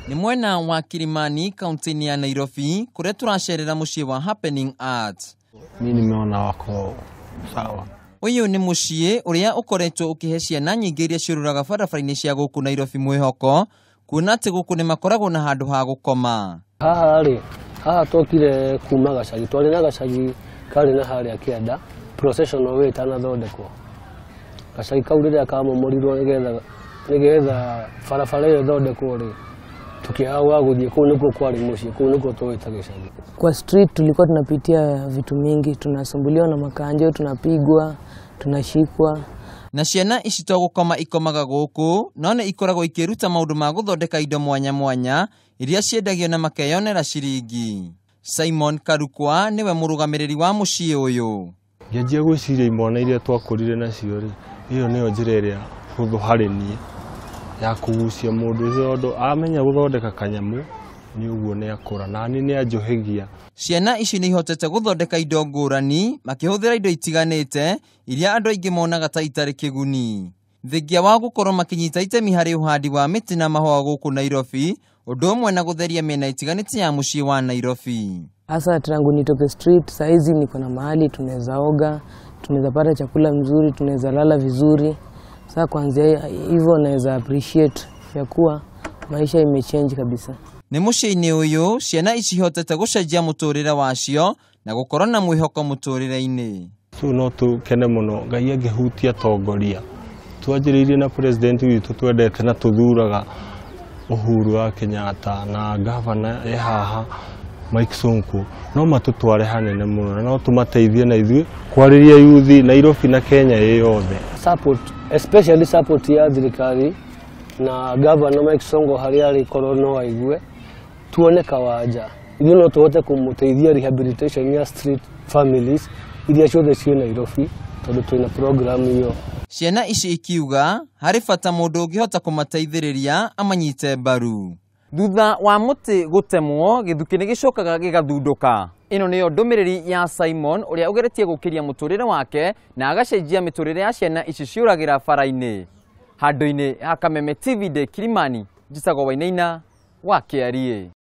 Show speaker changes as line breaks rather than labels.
Nĩ mwena wa Kilimani kaunti-inĩ ya Nairobi kũrĩa tũracerera mũciĩ wa Happening Arts.
Mi nimeona wako sawa.
Ũyũ nĩ mũciĩ ũrĩa ũkoretwo ũkĩhe ciana nyingĩ iria ciũrũraga barabara-inĩ cia gũkũ Nairobi mwĩhoko, kuona atĩ gũkũ nĩ makoragwo na handũ ha gũkoma.
Haha rĩ, haha twokire kuma gacagi, twarĩ na gacagi karĩ na harĩa kĩanda, processional way ĩtanathondekwo. Gacagi kau rĩrĩa kamomorirwo nĩgetha barabara ĩyo ĩthondekwo rĩ, tukiaga gwa gũthiĩ, kũu nĩkuo kwarĩ mũciĩ, kũu nĩkuo tũĩta gĩcagi.
Kwa street tulikuwa tunapitia vitu mingi, tunasumbuliwa na makanjo, tunapigwa, tunashikwa.
Na ciana ici to gũkoma ikomaga gũkũ, no nĩ ikoragwo ikĩruta maũndũ ma gũthondeka indo mwanya mwanya iria ciendagio na makeyonera ciringi. Simon Karukwa nĩwe mũrũgamĩrĩri wa mũciĩ ũyũ.
Ngĩanjia gwĩciria imwana iria twakũrire nacio rĩ, ĩyo nĩyo njĩra ĩrĩa hũthũ harĩ niĩ ya kũgucia mũndũ ũcio, tondũ amenya gũthondeka kanyamũ nĩ ũguo nĩ akũra, na niĩ nĩ anjũhĩgia.
Ciana ici nĩ ihotete gũthondeka indo ngũrani makĩhũthĩra indo itiganĩte iria andũ aingĩ monaga ta itarĩ kĩguni. Thengia wa gũkorwo makĩnyita itemi harĩ ũhandi wa mĩtĩ na mahũa gũkũ Nairobi, ũndũ ũmwe na gũtheria mĩena itiganĩte ya mũciĩ wa Nairobi.
Hasa tangu nitoke street, saizi niko na mahali tunaweza oga, tunaweza pata chakula mzuri, tunaweza lala vizuri. Sasa kuanzia hivyo naweza appreciate ya kuwa maisha imechange kabisa.
Nĩ mũciĩ-inĩ ũyũ ciana ici ihotete gũcenjia mũtũrĩre wacio na gũkorwo na mwĩhoko mũtũrĩre-inĩ.
So no tũkene mũno Ngai angĩhutia tongoria. Twanjĩrĩirie na president witũ twendete na tũthuraga Uhuru wa Kenyatta na gavana e haha Mike Sonko, no matũtware hanene mũno na no tũmateithie na ithuĩ kwarĩria yuthi Nairobi na Kenya ĩ yothe.
Support, especially support ya thirikari na gavana Mike Sonko harĩa arĩ korwo no aigue tuone kawanja, ithuĩ no tũhote kũmũteithia rehabilitation ya street families iria ciothe ciĩ Nairobi, tondũ twĩna program ĩyo.
Ciana ici ikiuga harĩ bata mũndũ ũngĩhota kũmateithĩrĩria amanyite mbaru. Thutha wa mũtĩ gũtemwo, gĩthukĩ nĩ gĩcokaga gĩgathundũka. Ĩno nĩyo ndũmĩrĩri ya Simon ũrĩa ũgeretie gũkĩria mũtũrĩre wake na agacenjia mĩtũrĩre ya ciana ici ciũragĩra bara-inĩ. Handũ-inĩ ha Kameme TV ndĩ Kilimani, njĩtagwo Wainaina wa KRA.